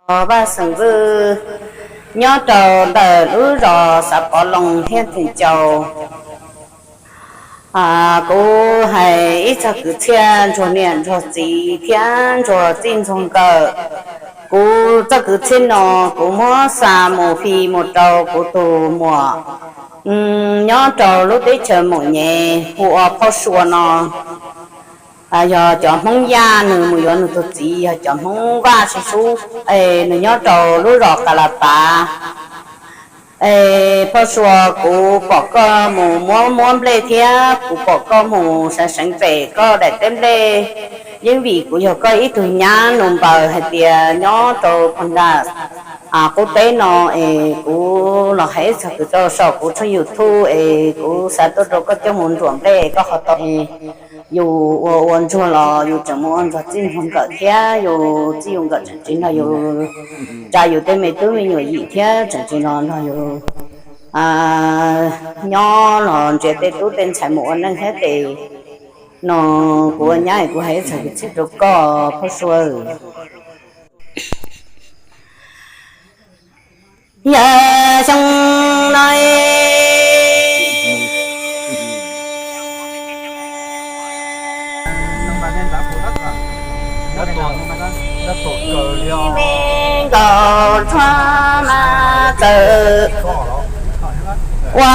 Vaj xeem Vwj nyob rau ntawm lub zos Xav Pov Loos thiab Theem Caus. Kuv hais ib txog kwv txhiaj ntsuag niam ntsuag txiv thiab ntsuag txij ntsuag nkawm. Kuv txoj kwv txhiaj no kuv muab xa mus fij mus rau kuv tus muam nyob rau lub teb chaws Moom Nyev hu ua Phauj Sua no. Yog cov Hmoob Yaj, nws mus yuav nws tus txiv yog cov Hmoob Vaj sib sub, es nws nyob rau lub zos Kas Las Pav. Es Phauj Sua, kuv pom koj mus muab muab nplej thiab kuv pom koj mus seev seev pem koj daim teb nplej. Yeej vim kuv yog koj ib tug nyab nus npaws hais tias nyob rau Phoos Nras qub teb no, es kuv los hais ib txog kwv txhiaj rau saum kuv tshooj YouTube, es kuv xa tuaj rau koj coj mus ntsuam nplej koj ho tau. Yus ua ua ntsuag los yus tseem mus ua ntsuag txij ntsuag nkawm thiab, yus txij yus nkawm tseem tsis nrog yus tsa yus tej me tub me nyuam yim thiab tseem tsis los nrog yus nyob los ntsia tej tub tej ntxhais mus ua neej thiab ces no kuv ua nyab es kuv hais ib txog kwv txhiaj rau koj Phauj Sua. Yog xyoo no me nkaus ntsuag mas txawm ua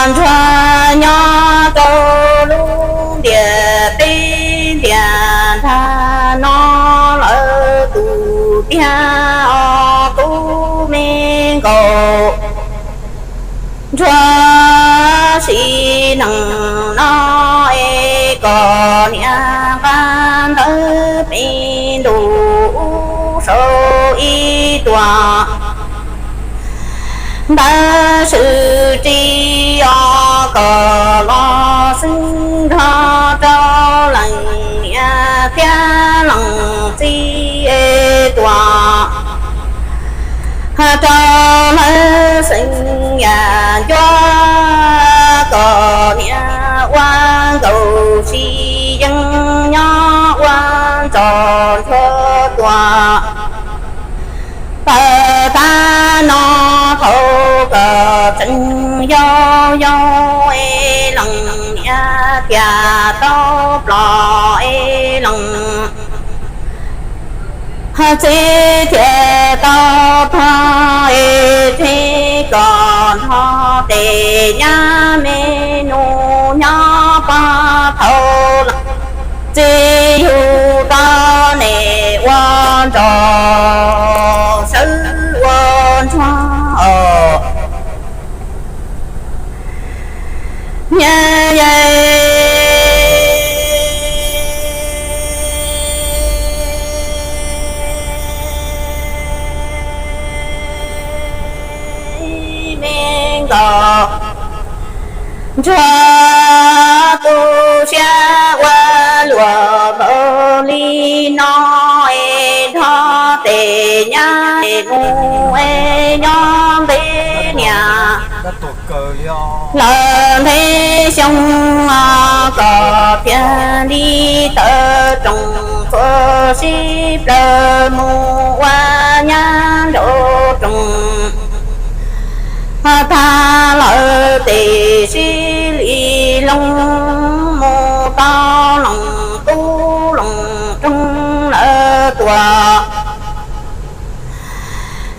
ntsuag nyob rau lub ntiaj teb ntiaj nrag no lawm tus tiag os tub me nkaus. Ntsuag sim neej no es koj niam nqa ntawv pem ntuj ub saum ib tuam ntawv swm tsis os, koj los xeeb nrog rau leej niam thiab leej txiv es tuam rau lawv xeeb yam ncuab. Koj niam ua nkaus tsis yeej nyob ua nrog ntsuag tuam tawm tag no thaum koj tseem yau yau es leej niam tiag tau plos es leej txiv thiaj tau tuag es tseg koj nrog tej nyab me nus nyob pog thaum leej txiv yug tau niam ua nrog sawv ua ntsuag os. Niam yej me nkaus ntsuag tu siab ua luaj npaum li no es nrog tej nyab mus es nyob ntev niam lawm ntev xyoo os, koj thiaj li tawm rooj txhua sib plaws mus ua nyab nraum rooj. Tag lawm tes sib li loo mus tau loos tub loos roog lawm tuaj.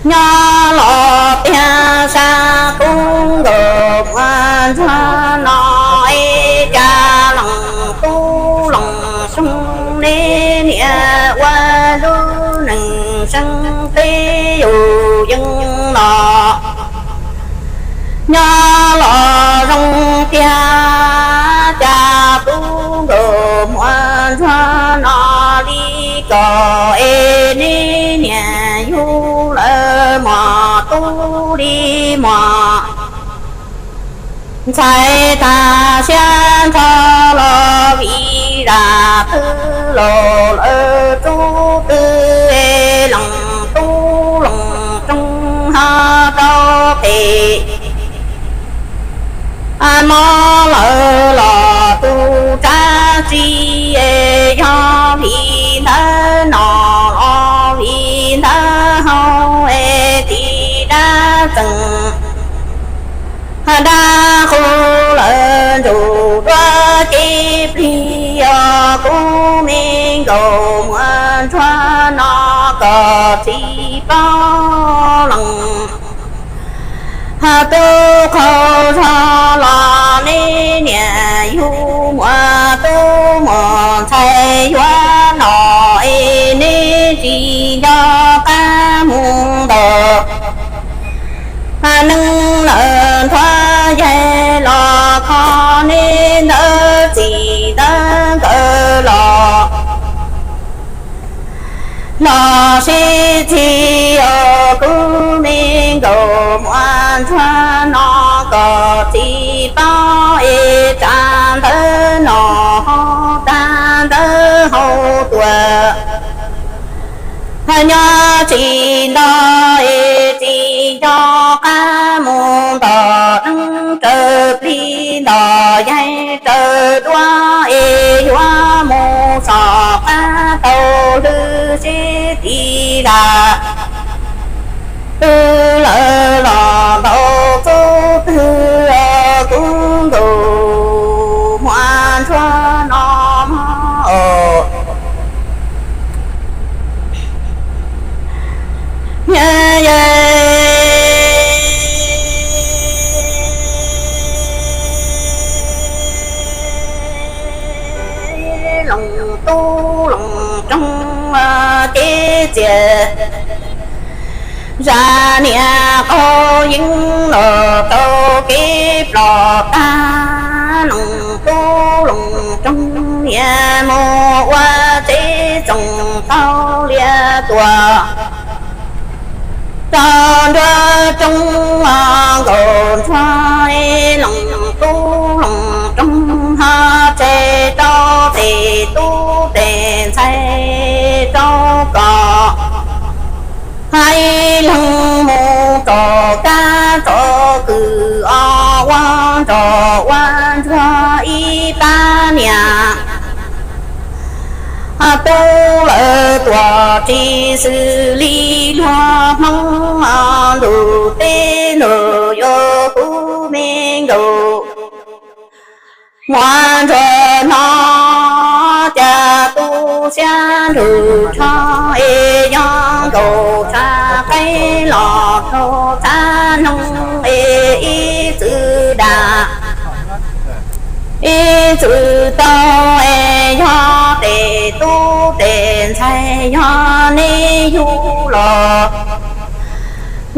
Nyob los tiag sab tub nkaus muaj ntsuag no es cas loos tub loos roog ne niam ua lub neej seeb teb yus yeej los nyob los zoo tiag cas tub nkaus muaj ntsuag no li koj es ne niam yug lawm mos tub li mos. Ntxhais tag siab nrho los vim zaj twg los lawv tub twg es loos tub loos roog ho rau phem mob lawm los tu tsab tsi es yog vim ntawd no los vim ntawd haus nkaus muaj ntsuag no kom tsis paub lees. Tub qaug zog los nej niam yug muaj tub muaj ntxhais yuav los es nej tsis nco qab mus ntawm neej lawm nthuav yaig los kho nej ntawd txij ntawd nkawm los. Los sib txig os kuv me nkauj muaj ntsuag no kom tsis paub es tsav ntawd no hau tag ntawd hau tuaj. Nyob tsis nto es tsis nco qab mus ntom neeb raws plig ntom yaig raws duab es yuav mus so qab tau hlwb sib tim zam. Twb lawm los ntau txub twg kuv nkauj muaj ntsuag no mog. Loos tub loos roog ces txias, zaj niam qaug yeeb los rau kev ploj tag. Loos tub loos roog niam mus ua tsev txoos tau liaj tuam rau nruab roob los nkaus ntsuag. Loos tub loos roog ho tseg rau tej tub tej ntxhais rau kom hais leeg mus rau kab rau kwv os, ua nrog ua ntsuag ib pab niam. Tub lawm tuam tsis xws li luag Hmoob, ntuj teb ntuj yuav kuv me nkauj muaj ntsuag no. Cas tu siab nrug tsho es yog nkaus tshav qaib los rau tshav noog es ib txwm dag ib txwm tau es yog tej tub tej ntxhais yog nej yug los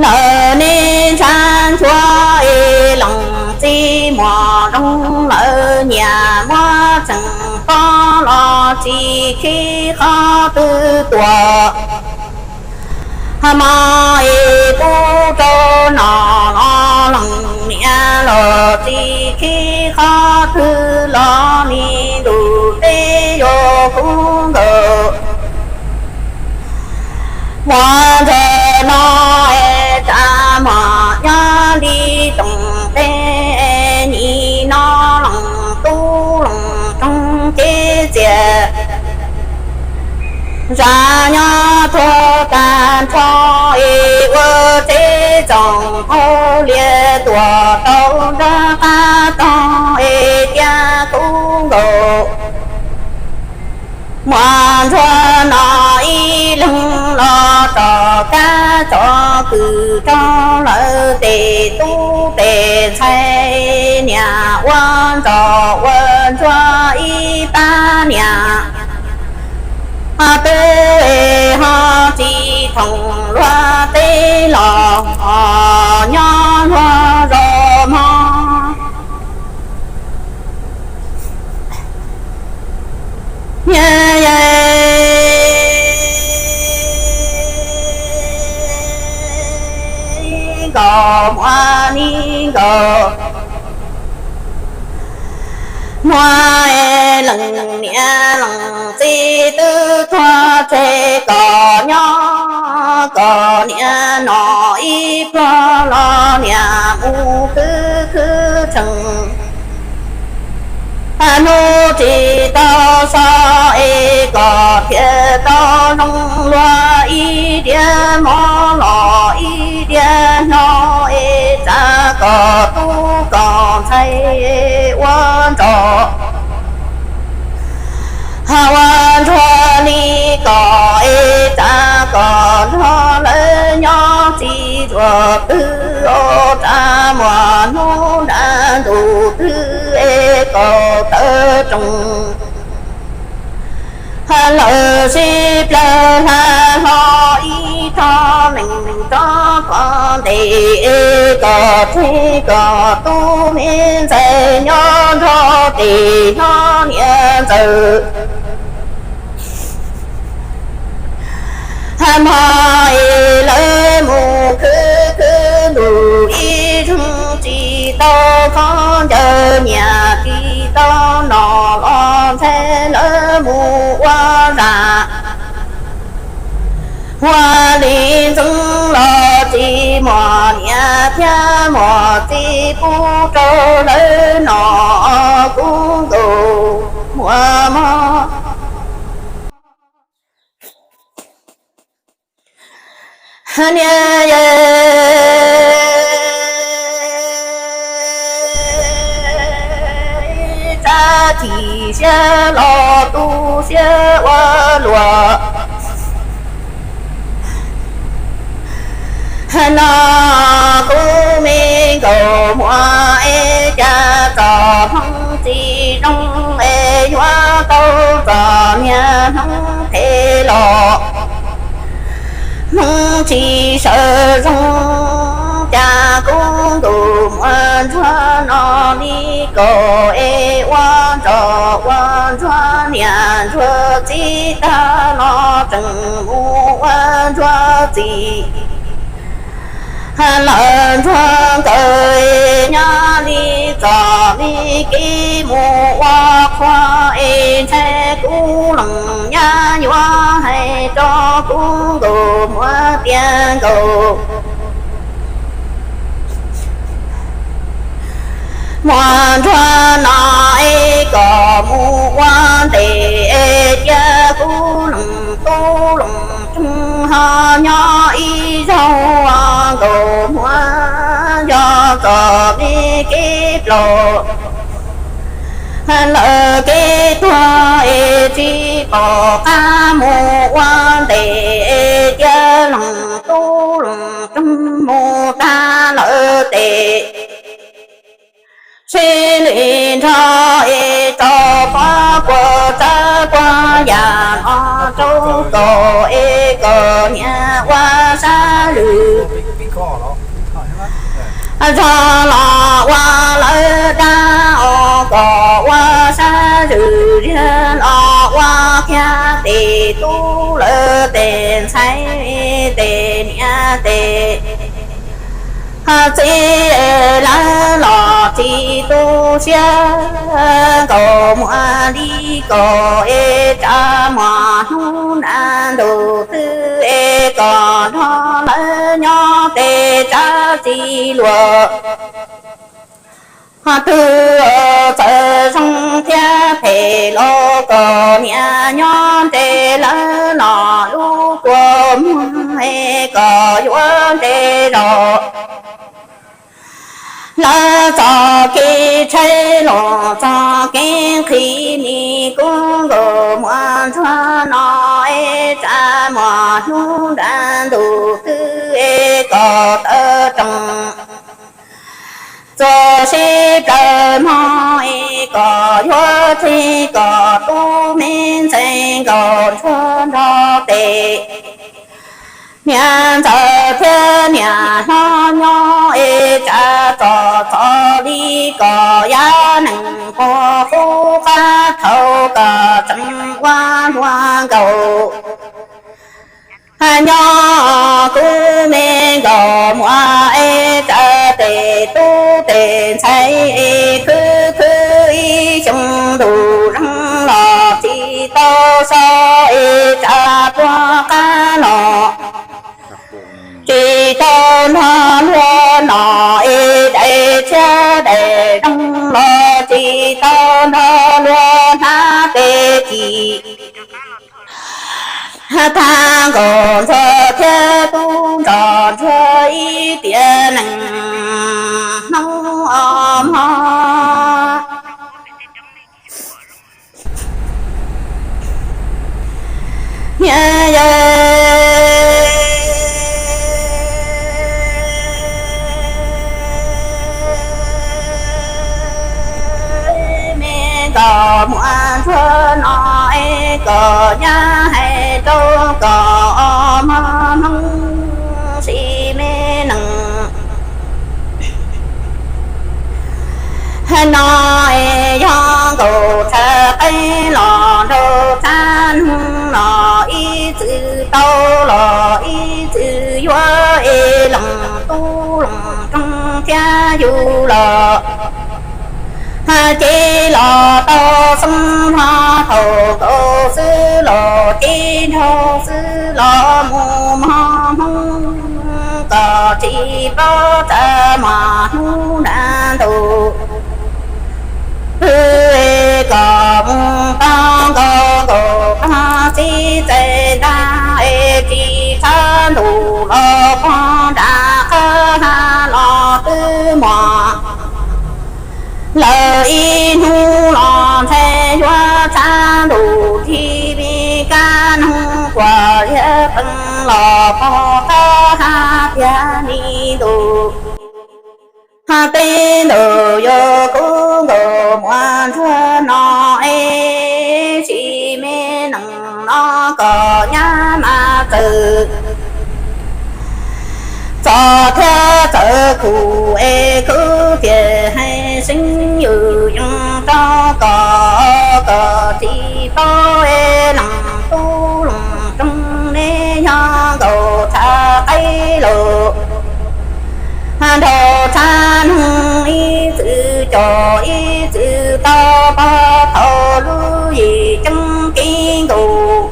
lawm nej ntshav ntshuav es loos txij muam nroog lawm nyias muab tseem pob los tsis khib qhov twg tuam. Hmo es pub rau nom los loos niam los tsis khib qhov twg los li ntuj teb yuav kuv nkauj muaj ntsuag no. Es tsam mom nyob li toom teb, nim no loos tub loos roog ces txias, zaj nyob tuag tag nrho es ua tsev txoos tau liaj tuam rau nruab qab tog es tias kuv nkauj muaj ntsuag no ib leeg los rov qab tso kwv rau lawv tej tub tej ntxhais niam ua nrog ua ntsuag ib pab niam. Ho tub es ho tsis thoom luag teb los nyob luag zos mog. Nkauj muaj ni nkauj muaj, lees niam lees txiv twb tuag tseg kom nyob kom niam no ib pluag los niam mus khwv khwv tsees. Hnub tsis tau so es kom thiaj tau zoo luag ib diav mov los ib diav hno es tsa kom tub kom ntxhais ua nrog ua ntsuag li kom es tsav kom nrog lawv nyob txiv zuag twg os, tsav muaj hnub nra ntuj twg es kom tawv rooj. Lawv sib plawg hla hlo ib tog neeg rov kov ntes es kom tseg kom tub me ntxhais nyob nrog tes hlob niam ntxawm. Hmo es lawv mus khwv khwv ntuj ib zaug tsis tau khaub ncaws, nyias tsis tau nom los ntshai lawv mus ua zam. Hua li ntxeev los tsis muaj niam thiab muaj txiv pub rau lawv nom, kub nkaus muaj mog. Niam yawg, tsam chim siab los tu siab ua luaj. No kub me nkauj muam es cas txom hmoov tsis zoo es yuav tau txom niag hmoov phem los hmoov tsis sawv zoo. Cas kub nkaus muam ntsuag no li kaum es ua ntsoj ua ntsuag niam ntsuag txiv tag los tseem mus ua ntsuag txiv. Lawv ntsuag nkawd nyob li txom li kev mus ua qhua es ntshai kub leej nyab yuav hais rau kub nkaus muam tias nkaus muam ntsuag no es kom mus ua ntes es cia kub leej tub leej roog ho nyob ib zaug. Nkaus muam yog txom li kev plaub lawv kev tuag es tsis pom qab mus ua ntes es cia leej tub leej roog mus tag lawv tes. Sib li nrho es rau qhov kua txawb kua yam no rau kom es kom niam ua sab lwm zog los ua lawv dab os, kom ua sab lwm zog los ua kiag tes tub lawv tes ntxhais tes niam tes txiv lawv los tsis tu siab. Nkaus muam li kom es tsam muaj hnub nra ntuj twg es kom nrog lawv nyob tes tsam tsis luag twg txawm zoo thiab phem los kom niam nyob nres lawv los lub kua muag es kom yuav nres zog lawv txoj kev tshaib los txoj kev nqhis ni. Kub nkaus muam ntsuag no es tsam muaj hnub nra ntuj twg es kom tawv rooj txuas sib plaws mog es kom yuav tseg kom tub me ntxhais nkaus ntsuag nrog tes niam ntxawm thiab niam hlob nyob es tsam txom txom li kom yav neeg puag qub qab thaum kom tseem ua hluas nkaus nyob. Kub me nkaus muam es tsam tes tub tes ntxhais es khwb khwb ib xyoo ntuj zoo los tsis tau so es tsam puag qab los tsis tau nrog luag nom es daim tshiab daim zoo los tsis tau nrog luag hnab tes cim. Tag nkaus ntsuag thiab tub nrog ntsuag ib tiam neeg hnub os mog. Niam yawg, me nkauj muam ntsuag no es koj nyab hais rau koj mog Hmoob, sim me neeg no es yog nkaus txhais qeej los nraug txhab noog los ib txwm tau los ib txwm yuav es loos tub loos roog thiab yug los ces los tau xoob hlo thaum nkaus xwb los ces nraug xwb los mus mog Hmoob, koj tsis paub txaj muag hnub nag ntuj. Pw es koj mus tau nkaus nkaus tag txij txais ntag es tsis txhob ntuj los pog nram qab ha los twb muaj lawm ib hnub los ntshai yuav txhab ntuj nrig vim kab noog kuam liab qees los pog qab ha tiag li ntuj. Hais tej ntawd yog kuv nkauj muam ntsuag no es sim me neeg no koj nyab mas txawm txog thiab txawm kuv es kuv thiaj hais seeb yws yees rau koj, koj tsis paub es loos tub loos roog neb yog nkaus txhais qeej los nraug txhab noog ib txwm coj ib txwm tau pog thaum lub yim ceeb kev nkaus.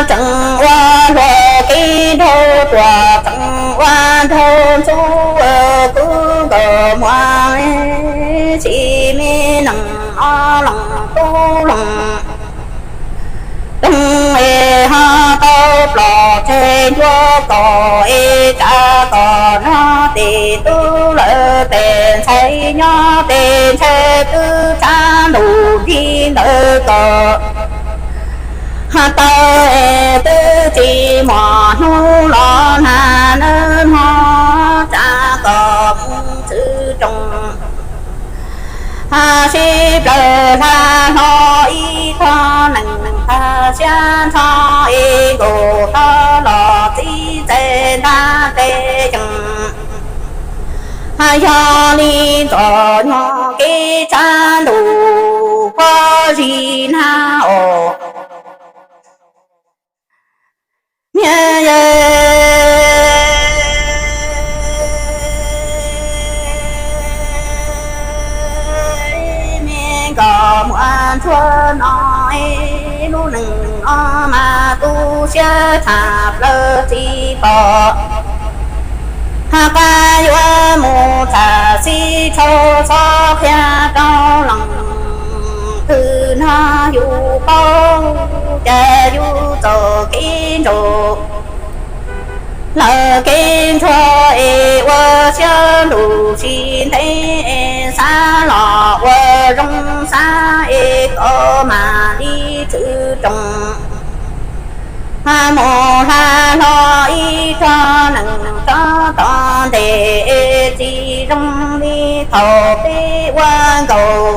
Tseem ua hluas kev nraug tuaj tseem ua nraug ntxub kuv nkauj muam sim me neeg no loos tub loos roog es ho tau plom tseg ncua koj es tsav koj nrog tej tub lawm tej ntxhais nyob tej ntxhais twb txhab ntuj nrig ntawm koj tau es twb tsis muaj hnub los nag nawb mog, tsav koj mus txwv rooj sib plaws hla hlo ib tog neeg tag siab nrho es nkaus tau los txij txais ntag tej yees. Yog li ntxov nyog kev txhab ntuj pob zis nag os. Niam yawg, me nkauj muam ntsuag no es lub neej no mas tu siab tshaj plaws tsis pom qab yuav mus txhaj xib tshau xob qhia rau leej twg nrog yus paub, cas yus txoj kev nraug lawm kev ntsuag es ua siab ntuj tsis ntev es xav los ua zoo xav es koj mam li txwv rooj mus hla hlo ib tog neeg rov tom ntej es tsis zoo li thaum peb ua nkauj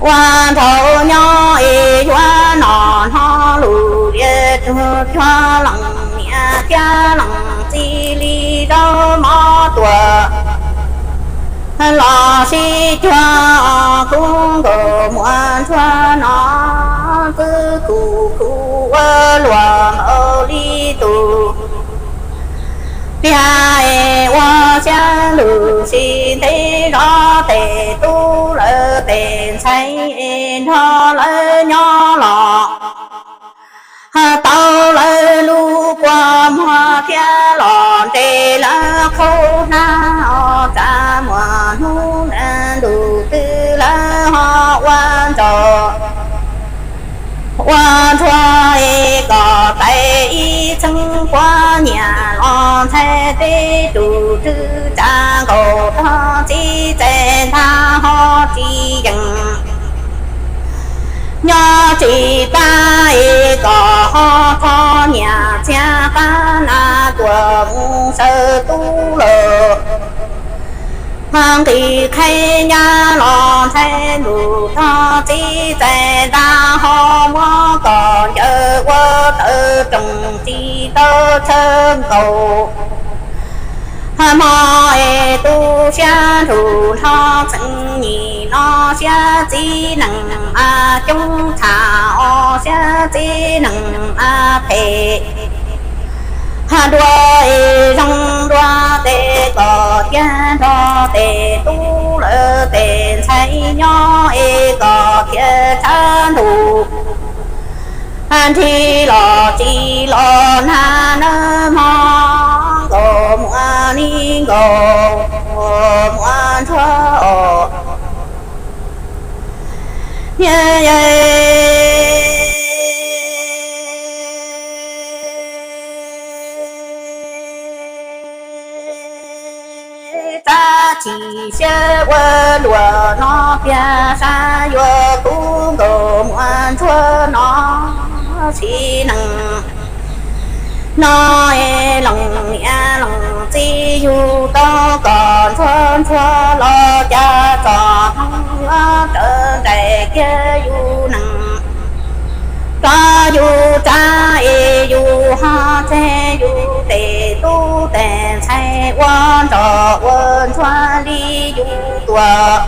ua nraug nyob es yuav noj hno lus lias cuag leej niam thiab leej txiv li zaub mov tuaj los sib cuag. Kuv nkauj muam ntsuag no twb kuj kuj ua luaj npaum li tus pliag es ua siab ntuj tsis ntev zov tej tub lawm tej ntxhais es nrog lawv nyob los tau lawv lub kua muag thiab los nres lawv qhov hnab os. Txaj muag hnub ntuj twg lawv ho ua ntsaum ua ntsuag es koj tais ib txheeb puav nyiaj los ntxhais peb tus twg tsa nkaus tog txij txais ntag ho tsis yeem Nyob tsis pab es kom ho rho nyias txiag qab na tuam mus sawv tub lawm. Nqis qhaib nyab los ntshai ntuj rog txij txais nta ho muab kom ncaws ua tawv roos tsis tau chaw nkaus. Hmo es tu siab nrug nrho txheej nyim no siab txiv nees mas coob tshaj os siab txiv nees mas phem. Dua es zoo dua tes kom thiaj nrog tes tub lawv tes ntxhais nyob es kom thiaj tshab ntuj. Nrhi los tsis los nag nawb mog, nkaus muaj li nkaus muaj ntsuag os. Tsab chim siab ua luam no piag sab yuav kub nkaus muaj ntsuag no. Txiv nees no es loos niam loos txiv yug tau kom ntsuag ntsuag los cas txom hnub yuav raws nraim kiag yus nees. Rov yus tsab es yus ho tseg yus tes tub tes ntxhais ua nrog ua ntsuag li yus tuag.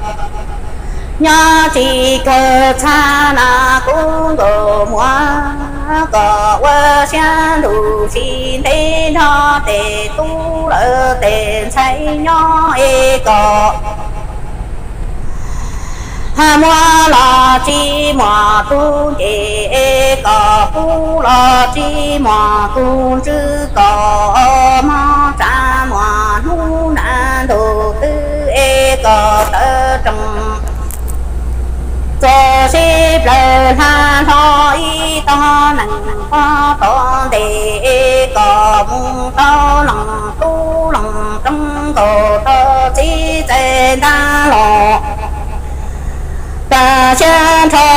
Nyob tsis kawg txhab na kub nkaus muaj kom ua siab ntuj sib ntev nrog tes tub lawv tes ntxhais nyob es kom muaj los tsis muaj tus nce es kom pub los tsis muaj tus ntswj kom mog tsa muaj hnub nag ntuj twg es kom tawv roos. Txuas sib plawg hla hlo ib tog nees pog tod ntes es kom mus tau loos tub loos rooj nkaus rog txij txais nta los. Pab siab nrho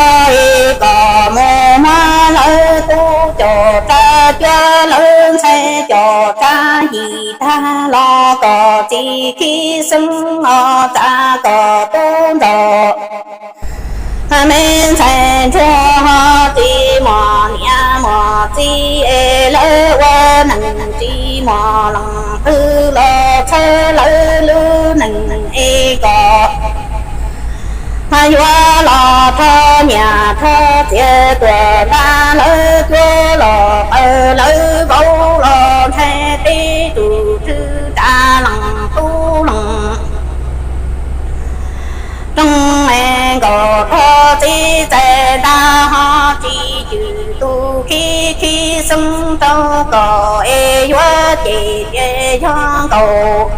es kom mus muab lawv tub cov tsab cuab lawv ntxhais cov tsab yim tag los kom txi khib xeeb os tsa kom tub nrog me ntxhais ntsuag ho tsis muaj niam muaj txiv es lawv ua neeg tsis muaj leej twg los txhawb lawv lub neej es kom yuav los rho nyiaj rho txiaj tuaj nta lawv cuab los qawm lawv vauv los ntshai teb tus tswv tsa leej tub leej rooj es nkaus rog txij txais nta ho tsis cwm tus khib khib xeeb rau kom es yuav cem tias yog nkaus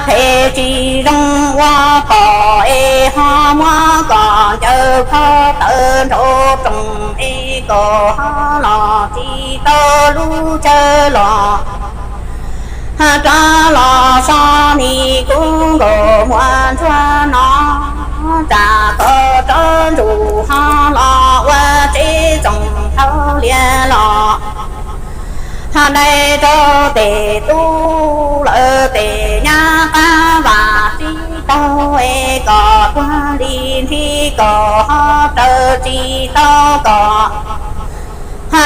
phem tsis zoo ua pom es ho muab kom ncaws kho tawv nraum roos es kom ho los tsis tau lub chaw los. Rov los so nis kub nkaus muaj ntsuag no, tsam kom rov ntsuj ho los ua tsev txoos dhau lias los. Dai rau tes tub lawv tes nyab qab vam tsis taug es kom tuag li nthi kom ho raws tsis tau kom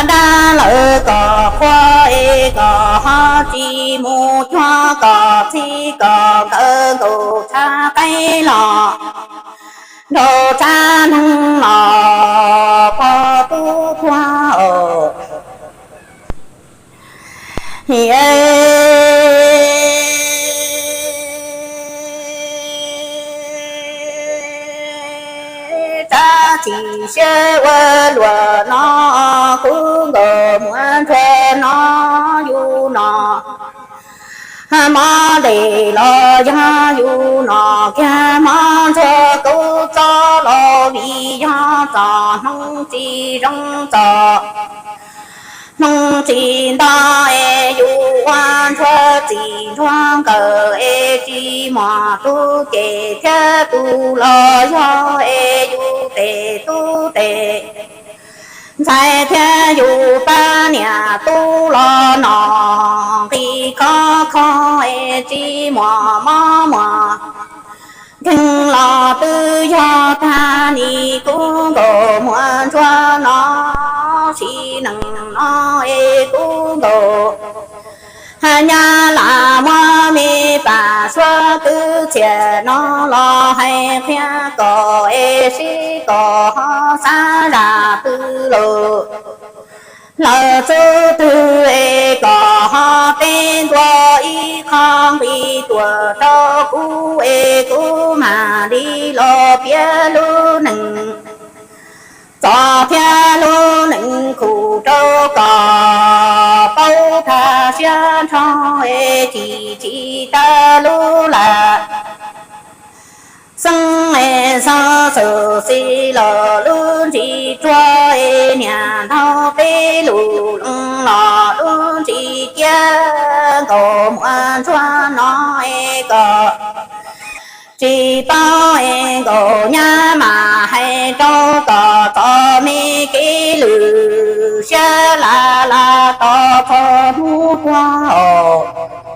dab lawv kom qhua es kom ho tsis mus cuag kom txhij kom nkawd nkaus tshav qaib los nraug tshav neeg los pog tub tuag os. Tsab chim siab ua luam no, kub nkaus muaj ntsuag no, yus no mob ntes los yog yus no kiag mob ntsuag kub txob los vim yog txom hnub tsis zoo txom hnub tsis nto es yus ua ntsuag txij ntsuag nkawm es tsis muaj tub ces thiab tub los yog es yus tes tub tes ntxhais thiab yus pab niam tub los no nqi khov kho es tsis muaj mob muaj nkeeg los twb yog tag nim kub nkaus muaj ntsuag no sim neej no es kub nkaus hab nyab lam muab me pam suab kwv txhiaj no los hais qhia kom es sib kom ho xav zam pw lawm. Lawv txub twg es kom ho peb ntua ib qho nqi tuaj rau kuv es kuv mam li los piav lub neej txom thiab lub neej khum rau kom paub tag siab nrho es tsis tsis tawg lub laj xeeb es xov xwm xis los lub ntsis ruag es niam ntaug peb lus leej los lub ntsis ciab nkaus muaj ntsuag no es kom tsis paub es nkaus nyab mam hais rau kom txom me kev lwm siab laj laj tos txog hnub tuag os.